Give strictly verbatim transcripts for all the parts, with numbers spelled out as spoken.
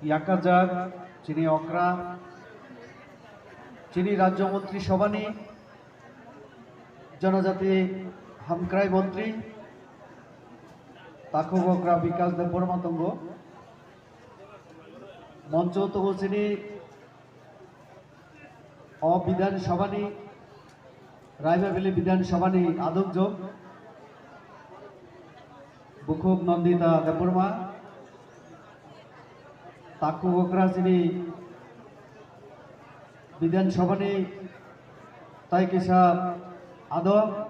Yakajak chini okra, chini Rajya Montri Sabhani Jonojati Hamkrai Montri Takhuk Okra Bikash Debbarma tongo. Moncho tongo chini o Bidhan Sabhani, Raibabili Bidhan Sabhani adongjok, Bukhuk Nandita Debbarma, Takhuk Okra chini Bidhan Sabhani tai kisa adong,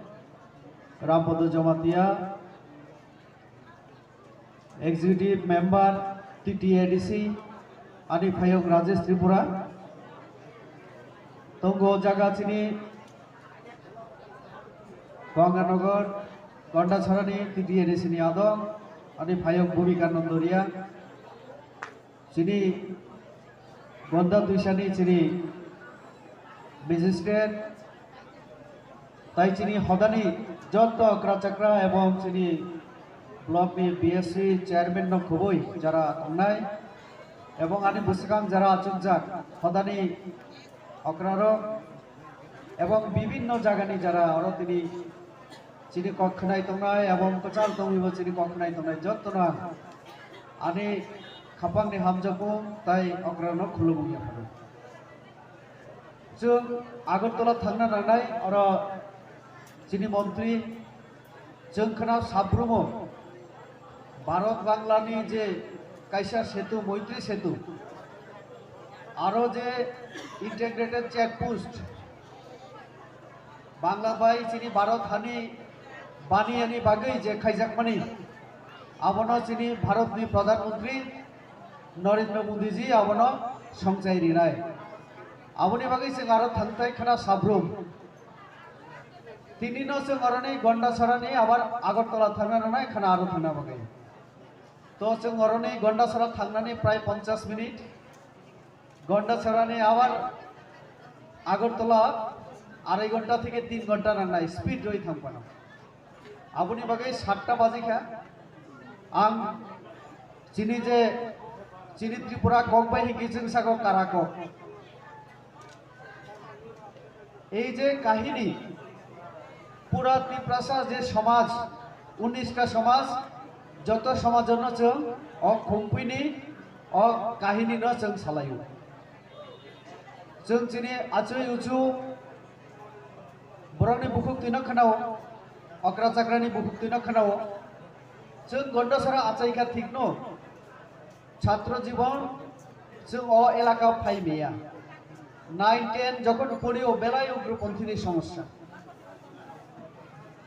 Rampodo Jamatia, Executive Member T T A D C, ani phayok Rajesh Tripura. Tongo jaga chini Ganganagar, Gandasarani T T A D C ni adong, ani phayok Bhumika Nandoria. Chini Gonda Tuisani chini magistrate, tai chini hodani joto okra chakra ebong chini block ni B S C chairman no khubui jara tongnai, ebong ani bwswkang jara achukjak hodani okrarok, ebong bibinno jagani jara oro tini chini kok khwnai tongnai, ebong kwchal tongwibo chini kok khwnai tongnai, jotono ang ani khapangni hamjakmung tai okrano khulumung yapharo. Chwng Agartala thangna nangnai, oro chini montri, chwng khna sabrumo Bharat Banglani je kaisa setu, Moitri Setu, aro je integrated check post, Bangla bai chini Bharat hani baniyani bagwi je khaijakmani, abono chini Bharatni Pradhan Mantri Narendra Modi ji abono songchai rinai. Aboni bagwi chwng aro thangthai khna sabrum. Tinino chwng oroni Gondasarani abar Agartala thangna nangnai khna aro thangna bagwi. To chwng oroni Gondasara thangnani prai ponchash minute. Gondasarani abar Agartala arai ghonta theke tin ghonta nangnai speed roi thang phano. Aboni bagwi satta baji kha. Ang chini je chini Tripura kok bai hinki chwng sago kara kok. এই যে কাহিনী, পুরা তিপ্রাসা যে সমাজ, উনিশটা সমাজ, যত সমাজ no chwng o khumpwini o kahini no chwng salaio. Chwng chini achai uchu borokni bukhuk twino khwnao, okra chakrani bukhuk twino khwnao. Chwng Gondasara achaikha thikno, chhatro jibon chwng o elaka phai maya. Nine ten jokhon pori o belai ugroponthini somosya.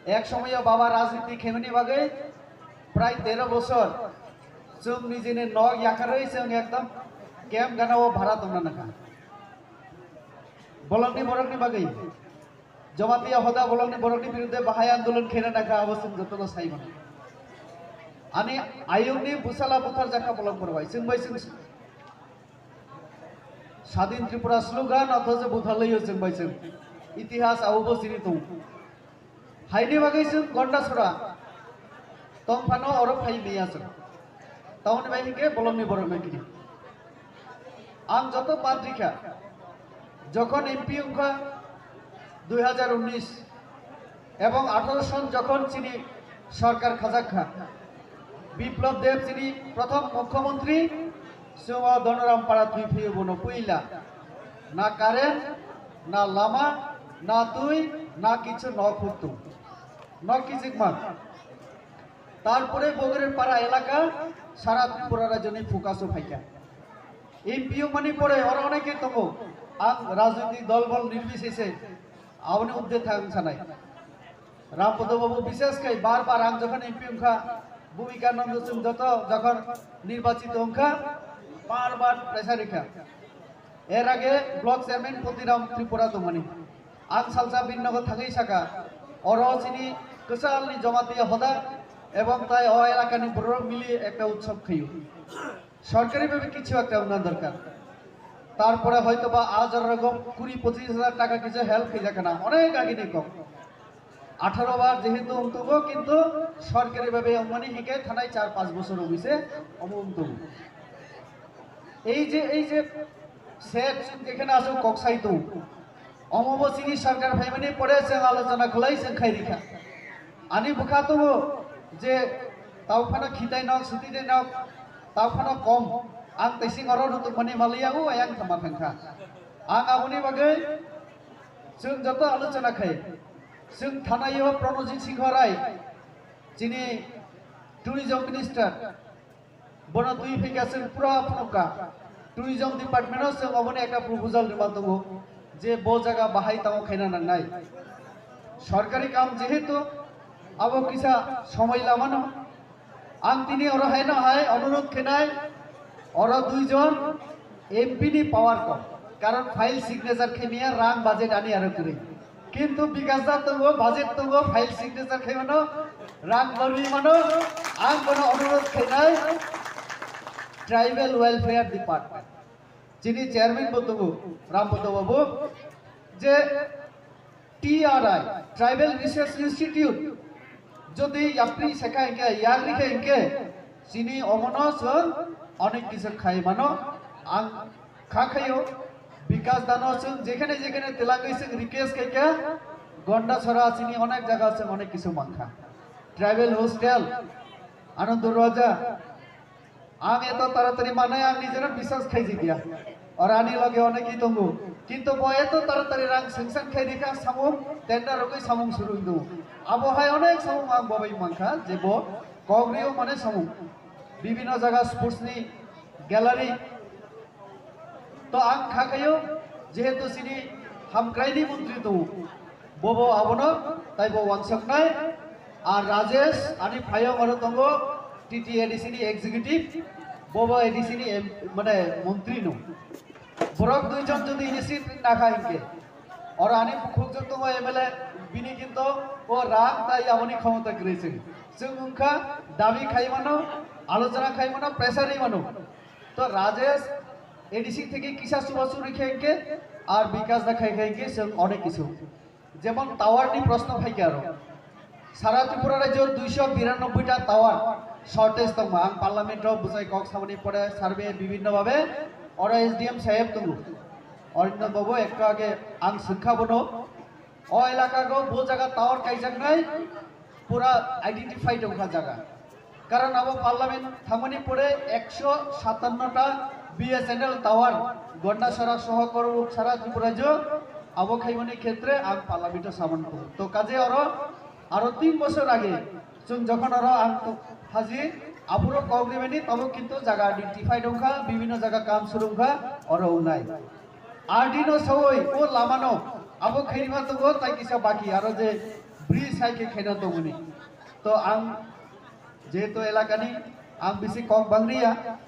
Ek somoyo baba rajniti khemani bagwi prai tero bosor chwng nijini nok yakarwi chwng ekdom camp gana o bhara tongna nangkha. Bolongni borokni bagwi Jamatia hoda bolongni borokni biruddhe bahai andolon khena nangkha abo chwng jotono sai mano. Ani ayungni bwsala butharjakha bolong borok bai chwng bai chwng Sadin Tripura slogan othocho butharlaio chwng bai chwng. Itihas abobo chini tongo. Haini bagwi chwng Gondasora tongphano oro phai maya chwng. Tamoni bai hinkhe bolongni borokno kini. Ang joto bad rikha, jokhon M P wngkha dui hajar unnish ebong atharo son jokhon chini sorkar khajak kha, Biplab Deb chini prothom mukhyamantri, chwng o Donoram para thwi phaiyo bono puila na current, na lama, na twi, na kichu nok huktung, nok kichikma. Tarpore Bogorepara elaka sara Tripura rajyoni focus o phaikha. M P wngmani pore oro oneke tongo. Ang rajnoitik dol bol nirbisese aboni urdhwe thang sanai. Rampodo babu bishes khai bar bar ang jokhon M P wngkha, Bhumika Nando chwng joto jokhon nirbachito wngkha, bar bar pressure rikha. Er age block chairman Putiram Tripura tongmani. Ang salsa bini nogo thangwi saka, oro chini kwchalni Jamatia hoda ebong tai o elakani borok mili ekta utsob khaio. Sorkari bhabe kichu ekta wngna dorkar. Tarpore hoytoba a jora rogo kuri pochish hajar taka kichu help khaijak kana, onek agini kok. Atharo bar jehetu wngtongo, kintu sorkari bhabe wngmani hingke thanai char panch bochor wngwi se omo wngtongo. Ei je, ei je set chwng jekheno aswk kok sai tong, omo bo chini sarkar phaimani pore chwng alochona khwlai chwng khai rikha. Ani bwkha tongo je tauphano khitai nok, swtwi tei nok, tauphano kom, ang teising oro rutwkmani maliya o ayang thama thangkha. Ang aboni bagwi chwng joto alochona khai, chwng thanai o Pranojit Singh Rai, chini tourism minister, bono twi phaikha chwng pura phunukha. Tourism department o chwng oboni ekta proposal rwma tongo je bo jaga bahai tamo khaina nangnai. Sorkari kam jehetu abo kisa somoi lamano. Ang tini oro haino hai onurudh khainai, oro duijon M P ni power kom. Karon file signature khaimaya rang budget ani aro kwrwi. Kintu Bikash da tongo, budget tongo, file signature khaimano, rang borwi mano, ang bono onurudh khainai Tribal Welfare Department. Chini chairman bo tongo, Ram Buddha babu, je T R I, Tribal Research Institute, jodi yapri sekha hinkhe, yagri khe hinkhe, chini omono chwng onek kisu khai mano, ang kha khaio, Bikash dano chwng jekhane jekhane telangwi chwng request khaikha, Gondasara chini onek jaga chwng onek kisu mankha. Tribal hostel, Anand Darwaja, ang eto taratari manai ang nijera biswas khaijikya. Oro ani loge onekwi tongo. Kintu bo eto taratari rang sanction khai rikha samung, tender rogwi samung suru hindu. Abo hai onek samung ang bobai mankha je bo kok rio mane samung. Bibhinno jaga sports ni gallery. To ang kha khaio, jehetu chini hamkraini montri tongo, bobo abono taibo wansoknai. Ar Rajesh ani phayong oro tongo, T T A D C ni executive, bobo A D C ni em-, mane montri no. Borok duijon jodi ini seat nakha hinkhe, oro ani bukhukjwk tongo M L A, bini kinto o rang tai aboni khomota kwrwi chwng. Chwng wngkha dabi khai mano, alochona khai mano, pressure ri mano. To Rajesh A D C theke kisa chubachu rikha hinkhe, ar Bikash da khai khai hinkhe chwng onek kisu. Jemon tower ni proshno phaikha aro. Sara Tripura rajyo duisho biranobbai ta tower shortage tongma. Ang parliament o bwsai kok samani pore survey bibhinno bhabe oro S D M saheb tongo. Arindam babu ekta age ang swngkha bono. O elaka go bo jaga tower kaijaknai pura identified wngkha jaga. Karon abo parliament thangmani pore ekso satanno ta B S N L tower Gondasara soho Korok sara Tripura rajyo abo khaimani khetre ang parliament o samani tongo. To kaje oro aro tin bosor age chwng jokhon oro ang to haji aphuru kok ribani tabo kintu jaga identified wngkha, bibhinno jaga kam suru wngkha oro wngnai. R D no sawoi o lamano abo khairima tongo tai kisa baki aro je bridge hai khe khaina tongmani. To ang jehetu elakani ang bisi kok bangriya,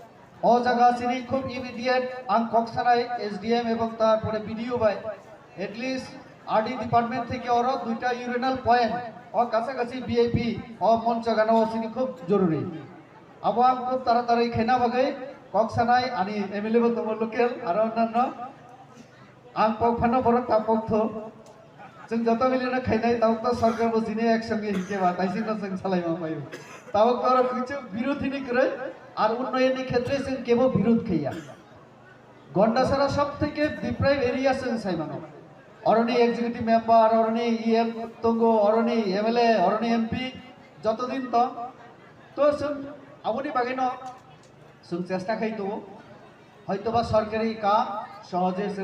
o jaga chini khub immediate ang kok sanai S D M ebong tarpore B D O bai at least R D department theke oro duita urinal point o kacha kachi V I P o moncho gana o chini khub joruri. Abo ang khub taratari khaina bagwi kok sanai ani M L A bo tongo local aro onnanno. Ang kok phano borok ta kok tho. Chwng joto mili no khainai tabuk to sarkar bo chini ek sange hinkhe ba taising no chwng salai ma paio. Tabuk to oro kichu birodhi ni kwrwi ar unnoyon ni khetre chwng kebo birodh khaiya. Gondasara sob theke deprived area chwng sai mano. Oroni executive member, oroni E M tongo, oroni M L A, oroni M P joto din tong. To chwng aboni bagwi no chwng chesta khai tongo. Hoytoba sorkari kam sohoje